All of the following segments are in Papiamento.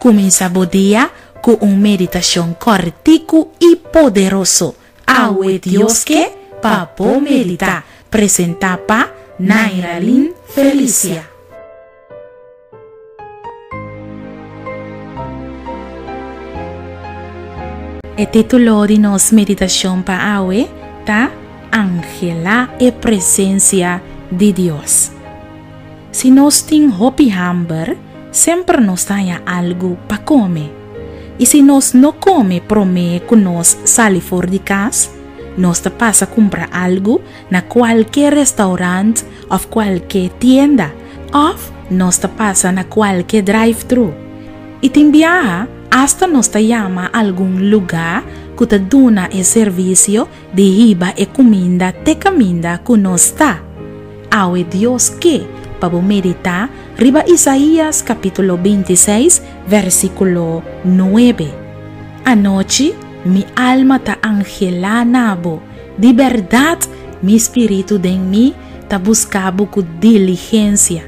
Kuminsá bo dia ku un meditashon kòrtiku i poderoso. Awe Dios ke pa bo meditá. Presentá pa Nairalyn Felicia. E título di nos meditashon pa awe ta Anhelá e Presensia di Dios. Si nos tin hopi hamber, semper nos ta haña algu pa kome. I si nos no kome promé ku nos sali for di kas, nos ta pasa kumpra algu na kualke restaurant òf kualke tienda, òf nos ta pasa na kualke drive-thru. I tin biaha asta nos ta yama algun lugá ku ta duna e servisio di hiba e kuminda te kaminda ku nos ta. Awe Dios ke pa bo meditá riba Isaías kapítulo bintiseis versíkulo nuebe. Anochi mi alma ta anhelá na bo, di bèrdat mi spiritu den mi ta buska bo ku diligensia.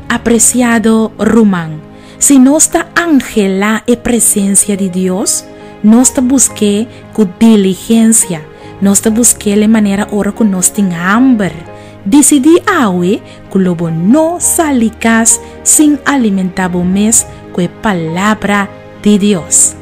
Apresiado ruman, si nos ta anhelá e presensia di Dios, nos ta busk'é ku diligensia. Nos ta busk'é manera ora ku nos tin hamber. Disidí awe ku lo bo no sali kas sin alimentá bo mes ku e Palabra di Dios.